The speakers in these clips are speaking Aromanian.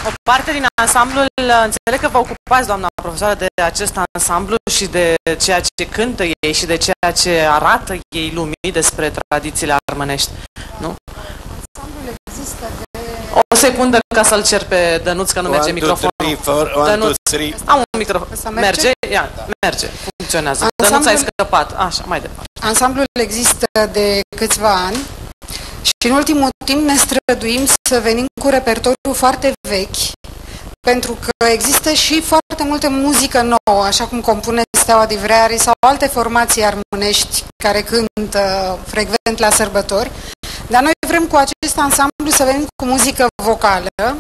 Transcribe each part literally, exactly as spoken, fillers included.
O parte din ansamblul, înțeleg că vă ocupați, doamna profesoară, de acest ansamblu și de ceea ce cântă ei și de ceea ce arată ei lumii despre tradițiile armânești, nu? Ansamblul există de... O secundă ca să-l cer pe Dănuț, că nu merge microfonul. One, two, three, four, one, two, thrănuț, three. Am un microfon. Să merge? Merge? Ia, merge. Funcționează. Dănuț, ai scăpat. Așa, mai departe. Ansamblul există de câțiva ani și în ultimul timp ne străduim să venim cu repertoriu foarte vechi, pentru că există și foarte multă muzică nouă, așa cum compune Steaua di Vreari sau alte formații armânești care cântă frecvent la sărbători. Dar noi vrem cu acest ansamblu să venim cu muzică vocală,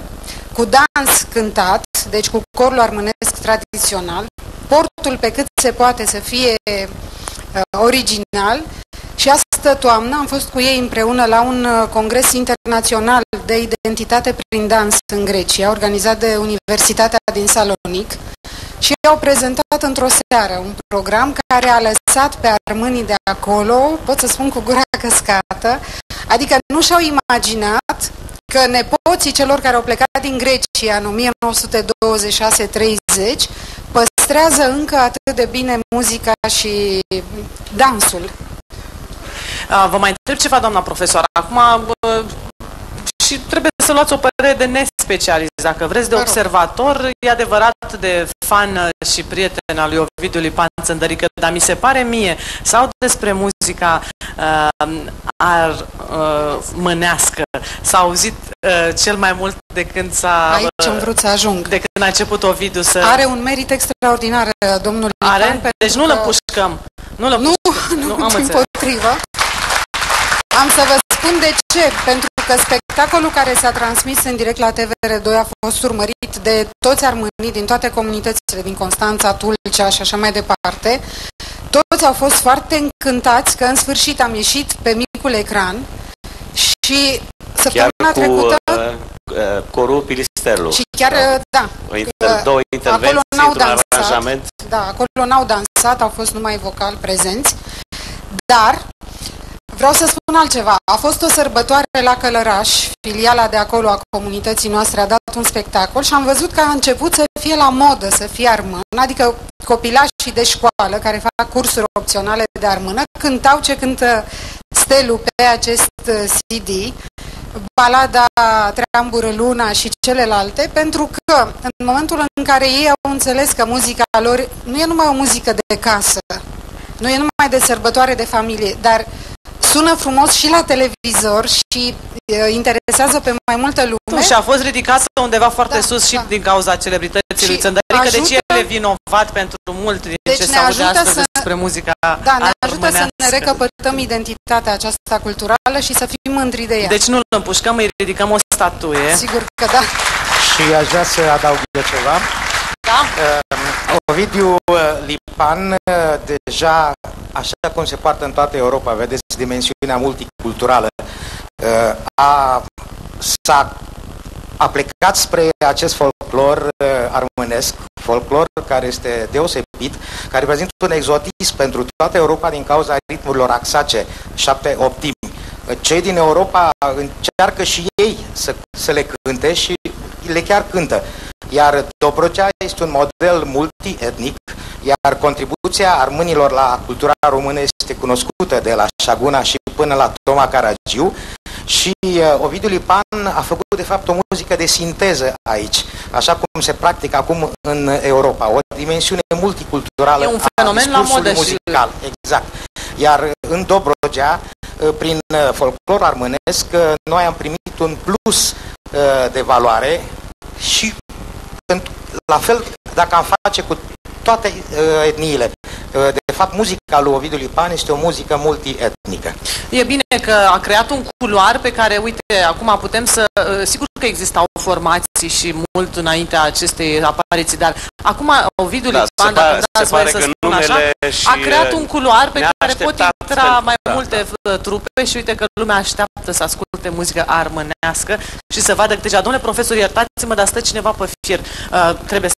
cu dans cântat, deci cu corul armânesc tradițional, portul pe cât se poate să fie, uh, original. Și astă toamnă am fost cu ei împreună la un, uh, congres internațional de identitate prin dans în Grecia, organizat de Universitatea din Salonic. Și au prezentat într-o seară un program care a lăsat pe armânii de acolo, pot să spun, cu gura căscată, adică nu și-au imaginat că nepoții celor care au plecat din Grecia în o mie nouă sute douăzeci și șase treizeci păstrează încă atât de bine muzica și dansul. A, vă mai întreb ceva, doamna profesor. Acum, bă, și trebuie să luați o părere de nespecialist, dacă vreți, de observator, e adevărat, de fan, ă, și prieten al lui Ovidiu Lipan Țândărică, dar mi se pare mie, sau despre muzica, ă, ar-, ă, mânească, s-a auzit, ă, cel mai mult de când s-a, Aici am vrut să ajung. De când a început Ovidiu să... Are un merit extraordinar, domnul Lipan, pentru că... Deci nu-l împușcăm. Nu-l împușcăm. Nu, nu, nu, am înțeles. Dimpotrivă. Am să vă spun de ce. Pentru că spectacolul care s-a transmis în direct la T V R doi a fost urmărit de toți armânii din toate comunitățile din Constanța, Tulcea și așa mai departe. Toți au fost foarte încântați că în sfârșit am ieșit pe micul ecran și săptămâna trecută... Chiar cu, ă, ă, corul Pilisterlu. Și chiar, da, ă, două intervenții într-un aranjament. Da, acolo n-au dansat, au fost numai vocal prezenți, dar vreau să spun altceva. A fost o sărbătoare la Călăraș, filiala de acolo a comunității noastre a dat un spectacol și am văzut că a început să fie la modă să fii armân, adică copilașii de școală care fac cursuri opționale de armână cântau ce cântă Stelu pe acest, ă, C D, balada Treambură luna și celelalte, pentru că în momentul în care ei au înțeles că muzica lor nu e numai o muzică de casă, nu e numai de sărbătoare de familie, dar sună frumos și la televizor și, ă, interesează pe mai multă lume. Nu, și a fost ridicată undeva foarte sus și din cauza celebrității lui Țândărică, deci el e vinovat pentru mult din ce se aude astăzi despre muzica armânească. Da, ne ajută să ne recăpătăm identitatea aceasta culturală și să fim mândri de ea. Deci nu-l împușcăm, îi ridicăm o statuie. Sigur că da. Și aș vrea să adaug eu ceva. Da. Ă, Ovidiu, ă, Lipan, ă, deja, așa cum se poartă în toată Europa, vedeți dimensiunea multiculturală, ă, a, s-a, a plecat spre acest folclor, ă, armânesc, folclor care este deosebit, care reprezintă un exotism pentru toată Europa din cauza ritmurilor axace, șapte optimi. Cei din Europa încearcă și ei să, să le cânte și le chiar cântă. Iar Dobrogea este un model multietnic, iar contribuția armânilor la cultura română este cunoscută de la Șaguna și până la Toma Caragiu. Și, ă, Ovidiu Lipan a făcut, de fapt, o muzică de sinteză aici, așa cum se practică acum în Europa, o dimensiune multiculturală a discursului muzical. E un fenomen la modă și... Exact. Iar în Dobrogea, ă, prin, ă, folclor armânesc, ă, noi am primit un plus, ă, de valoare și, în, la fel, dacă am face cu toate, ă, etniile, ă, de fapt, muzica lui Ovidiu Lipan este o muzică multietnică. E bine că a creat un culoar pe care, uite, acum putem să, ă, sigur că existau formații și mult înaintea acestei apariții, dar acum Ovidiu Lipan, dacă îmi dați voie să spun așa, a creat un culoar pe care pot intra mai multe, ă, trupe și uite că lumea așteaptă să asculte muzică armânească și să vadă câte ceva. Domnule profesor, iertați-mă, dar stă cineva pe fir. Ă, trebuie